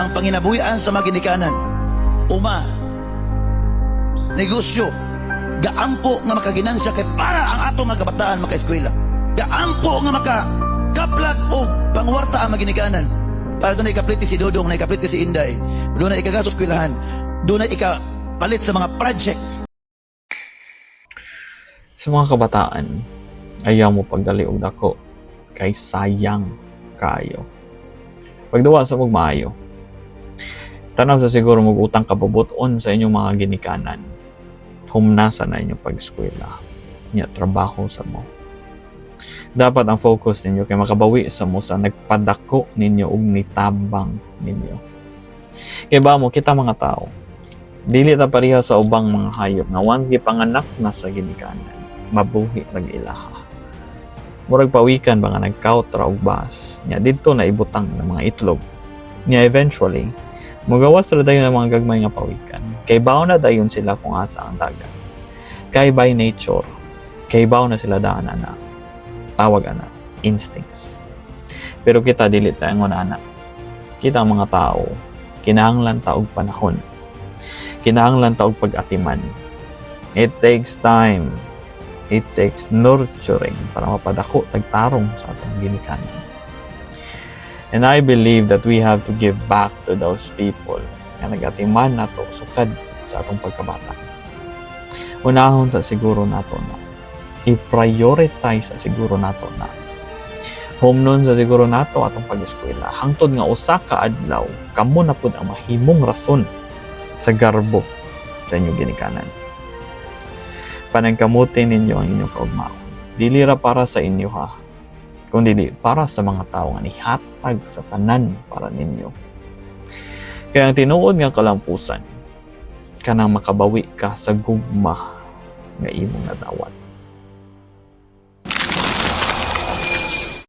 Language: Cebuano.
Ang panginabuhian sa mga ginikanan, uma, negosyo, gaampo nga makaginansya kay para ang ato nga kabataan makaeskwela. Gaampo nga maka kaplag og pangwarta ang mga ginikanan para duna ikapliti si Dodong, na ikapliti si Inday, duna ikagastos eskwelahan, duna ikapalit sa mga project. Sa mga kabataan, ayaw mo pagdali og dako kay sayang kaayo. Pagduwa sa maayo. Tanaw sa siguro mo utang kabubut-on sa inyong mga ginikanan. Humnasa na inyong pag-eskwela. Nya trabaho sa mo. Dapat ang focus ninyo kay makabawi sa mo sa nagpadako ninyo ug nitabang ninyo. Kay ba mo kita mga tao, dili ta pareha sa ubang mga hayop nga once gipanganak na sa ginikanan, mabuhi rag ilaha. Murag pawikan ba nga nagkaut ra og bus, nya didto na ibutang ng mga itlog. Nya eventually, mugawas ra dayon ang mga gagmay nga pawikan. Kay baw na dayon sila kung asa ang dagat. Kay by nature, kay baw na sila daan ana. Tawag ana, instincts. Pero kita dili ta ingon ana. Kita ang mga tao, kinahanglan ta og panahon. Kinahanglan ta og pag-atiman. It takes time. It takes nurturing para mapadako tagtarong sa atong ginikanan. And I believe that we have to give back to those people nga nagatiman nato sukad sa atong pagkabata. Unahon sa siguro nato na. I-prioritize sa siguro nato na. Humnon sa siguro nato atong pag-eskwela. Hangtod nga usa ka adlaw, kamo na pud ang mahimong rason sa garbo sa inyong ginikanan. Panangkamuti ninyo ang inyong kaugmaon. Dili ra para sa inyo ha, kundi para sa mga tao nga nihatag sa tanan para ninyo. Kaya ang tinuod nga kalampusan, kanang makabawi ka sa gugma nga imong nadawat.